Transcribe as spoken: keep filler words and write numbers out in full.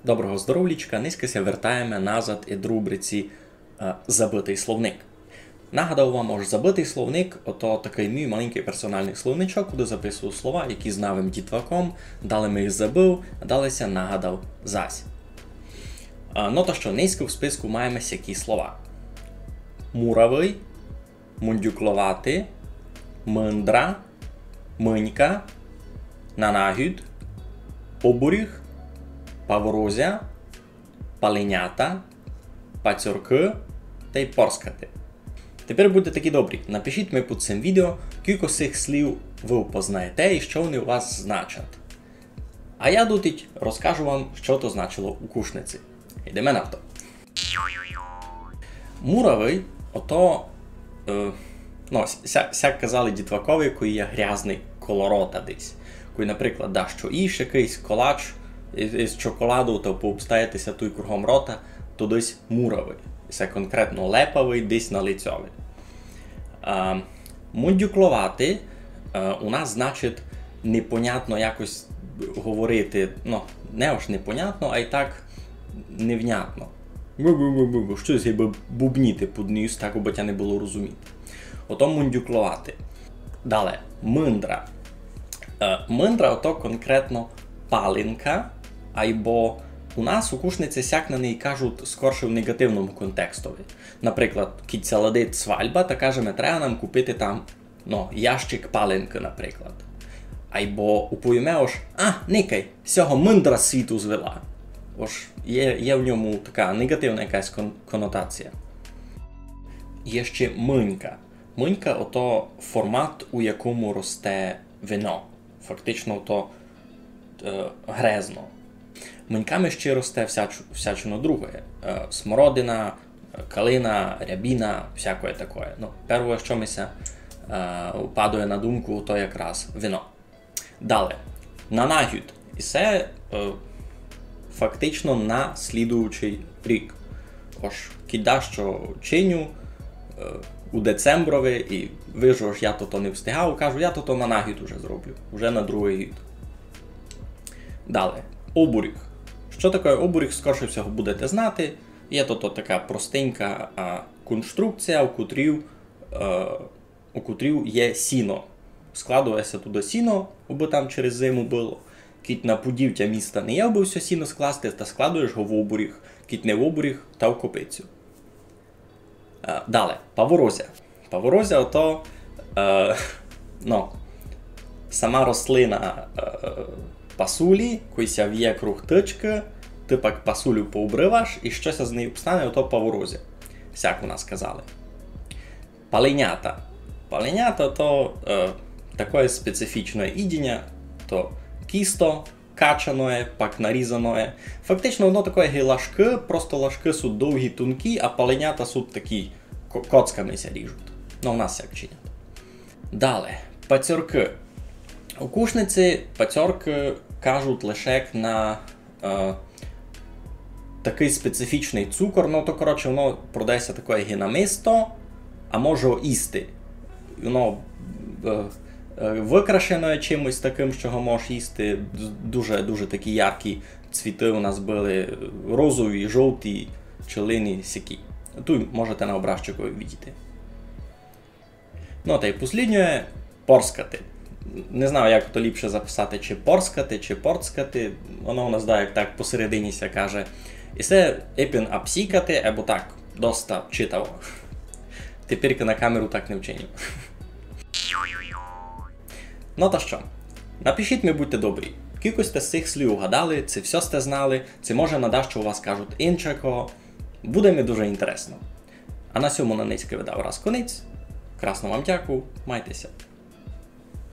Доброго здоровлічка, нынька ся вертаєме назад ид рубриці е, Забытый словник. Нагадав вам, ож Забытый словник, ото такый мій маленькый персоналный словничок, куды записую слова, які знав им дітваком, дале им їх забыв, а дале ся нагадав зась. Е, но та што, нынька в списку маєме сякі слова: муравый, мундюкловати, мындра, мынька, нанагюд, обурюг, паворозя, паленята, пацьоркы тай порскати. Тепер будьте такі добрі, напишіть ми під сим відео, кілько з сих слів вы впознаєте і што вони у вас значать. А я дотіть розкажу вам, што то значило у Кушниці. Йдеме на то. Муравый, ото, е, но, ся, сяк казали дітвакови, кой є грязный коло рота десь. Кой, наприклад, даш што їш якыйсь колач із, із чоколаду, то пообстаєте ся туй кругом рота, то десь муравый. Се конкретно лепавый, десь на лицьови. А, мундюкловати, е, у нас значить непонятно якось говорити, ну, не аж непонятно, а й так невнятно. Бу-бу-бу-бу-бу, штось гибы бубніти під ніс, так, обы тя не было розуміти. Ото мундюкловати. Дале, мындра. Е, мындра ото конкретно палинка, айбо у нас у Кушниці сяк на неї кажуть скорше в негативному контекстови. Наприклад, кідь ся ладить свальба, та кажеме, треба нам купити там, ну, ящик палинкы, наприклад. Айбо уповіме, ож, а, никай, сього мындра світу звела. Ож є, є в ньому така негативна якась кон-, конотація. Є ще мынька. Мынька ото формат, у якому росте вино. Фактично то, е, грезно. Мыньками ще росте всяч-, всячино друге. Е, смородина, е, калина, рябіна, всякоє такоє. Ну, первоє, што ми ся, е, падає на думку, то якраз вино. Дале. Нанагюд. І се, е, фактично на слідуючий рік. Ож кідь дашто чиню, е, у децемброви і вижу, ож я тото не встигав, кажу, я тото нанагюд уже зроблю, уже на другый гюд. Дале. Обурюг. Што таке обурюг, скорше всього будете знати. Є тото така простенька, а, конструкція, у котрій, е, у котрій є сіно. Складує ся туды сіно, абы там через зиму было. Кідь на пудів тя міста не є, абы всьо сіно скласти, та складуєш го в обурюг. Кідь не в обурюг, та в копицю. Е, дале, паворозя. Паворозя ото, е, ну, сама рослина, е, пасулі, кой ся вє круг тычкы, ты пак пасулю пообриваш, і што ся з неї обстане, ото паворозя. Сяк у нас казали. Паленята. Паленята то, е, такоє специфічне їдіня, то кісто качаноє, пак нарізаноє. Фактично воно такоє ги лашкы, просто лашкы суть довгі, тонкі, а паленята суть такі ко-, коцками ся ріжуть. Ну, у нас сяк чинять. Дале, пацьоркы. У Кушниці пацьоркы кажуть лише на, е, такый специфічный цукор, ну, то, коротше, воно продає ся такоє ги намисто, а може їсти. Воно, е, е, выкрашене чимось такым, што го можеш їсти. Д-, дуже, дуже такі яркі цвіты у нас были, розові, жовті, челені, сякі. Туй можете на образчикови видіти. Ну, тай послїднє, порскати. Не знаю, як то ліпше записати, чи порскати, чи порцкати. Воно у нас, да, як так посередині ся каже. І се епен апсікати, або так, доста читаво. Тепер на камеру так не вчиню. Ну та што? Напишіть ми, будьте добрі. Кілько сте з сих слів угадали, ци всьо сте знали, ци може на дашто у вас кажуть инчако. Буде ми дуже інтересно. А на сьому на нынька видав раз конець. Красно вам дякую, майте ся.